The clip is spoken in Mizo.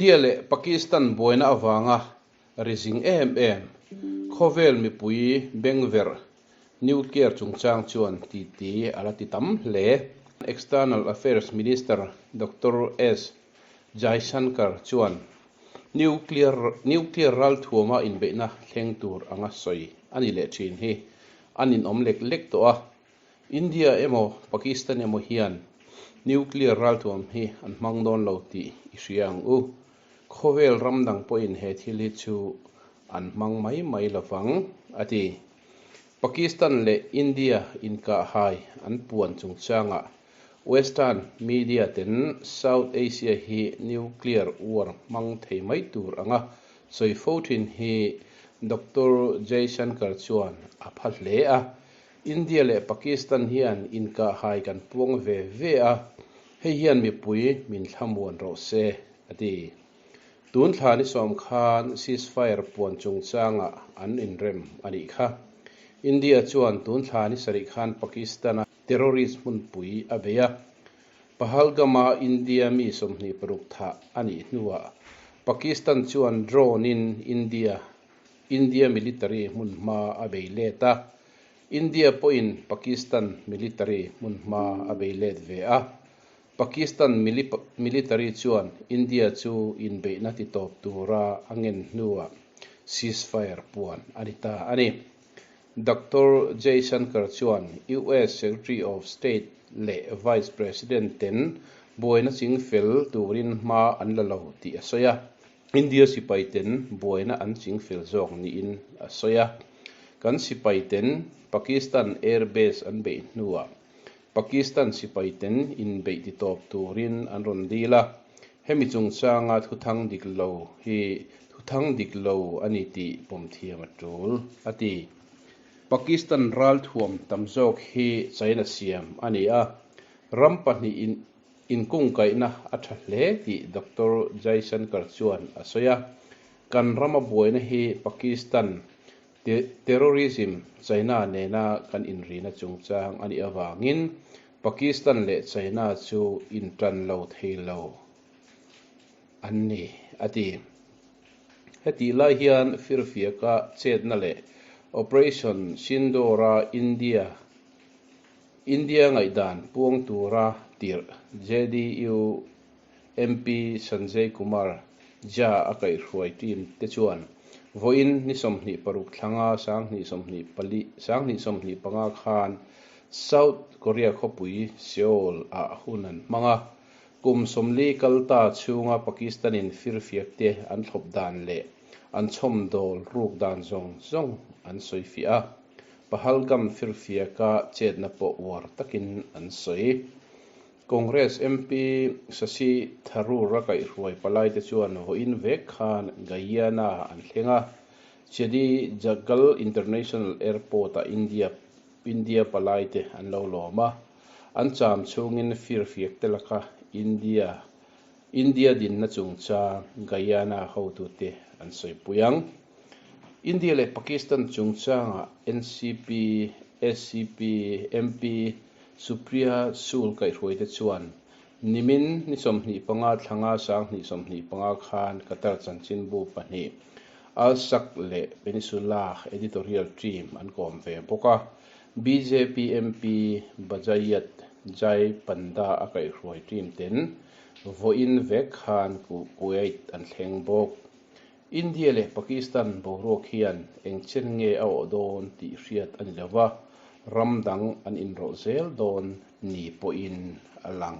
India leh Pakistan buaina avanga ri zing em em, khawvel mipui bengverh nuclear chungchang chuan titi a la ti tam hle. External Affairs Minister Doctor S Jaishankar chuan nuclear nuclear ralthuama inbeihna thleng tur anga sawi a ni leh thin hi a ninawm lek lek tawh a. India emaw Pakistan emaw hian nuclear ralthuam hi an hmang dawn lo tih i hria ang u. Khawvel ram dang pawhin he thil hi chu an hmang mai mai lovang, a ti. Pakistan leh India inkahhai an puan chungchangah Western media ten South Asia hi nuclear war hmang thei mai tur anga sawi fo thin hi Doctor Jaishankar chuan a pha hle a. India leh Pakistan hian inkahhai kan puang ve ve a, hei hian mipui min thlamuan rawh se, a ti. Tun thla ni sawm khan ceasefire puan chungchangah an inrem a nih kha. India chuan tun thla ni sarih khan Pakistan-a terrorist hmunpui a bei a. Pahalgam-a India mi 26 thah a nih hnuah Pakistan chuan drone-in India India military hmunhma a bei let a. India pawhin Pakistan military hmunhma a bei let ve a. Pakistan military chuan India chu inbeihna titawp tura a ngen hnuah ceasefire puan a ni ta a ni. Doctor Jaishankar chuan US Secretary of State leh Vice President ten buaina chingfel turin hma an la lo tih a sawi a. India sipai ten buaina an chingfel zawk niin a sawi a. Kan sipai ten Pakistan air base an beih hnuah Pakistan sipai ten inbeih ti tawp turin an rawn dil a, hemi chungchanga thuthang dik lo hi thuthang dik lo a ni tih pawm thiam a tul, a ti. Pakistan ralthuam tam zawk hi China siam a ni a, ram pahnih in inkungkaihna a tha hle tih Doctor Jaishankar chuan a sawi a, kan rama buaina hi Pakistan Terrorism China nena kan inrina chungchang a nih avangin Pakistan leh China chu intan lo thei lo an ni, a ti. Hetih lai hian firfiaka chetna leh Operation Sindoor-a India India ngaihdan puang tura tirh JDU MP Sanjay Kumar Jha a kaihhruai team te chuan vawiin ni 26 thlanga 2020 2025 khan South Korea khawpui Seoul ah hun an hmang a, kum 40 kal ta chhunga Pakistan-in firfiak te an thlawp dan leh an chhawmdawl ruk dan zawng zawng an sawifiah a, Pahalgam firfiaka chetna pawh uar takin an sawi. Congress MP Shashi Tharoor a kaihhruai palaite chuan vawiin vek khan Guyana an thleng a, Cheddi Jagal International Airport-ah India India palaite an lo lawm a, an cham chhungin firfiak te laka India India dinna chungchang Guyana hotute an sawipui ang. India leh Pakistan chungchangah NCP, SCP, MP Supriya Sul kaihhruaite chuan nimin ni 25 thlanga 2025 khan Qatar chanchinbu pahnih Al-Shaq leh Peninsula editorial team an kawm ve bawk a. Bjp MP Bajayat Jai Panda a kaihhruai team ten vawiin vek khan Kuwait an thleng bawk. India leh Pakistan boruak hian eng chen nge a awh dawn tih hriat a ni lo va, ram dang an inrawlh zel dawn ni pawhin a lang.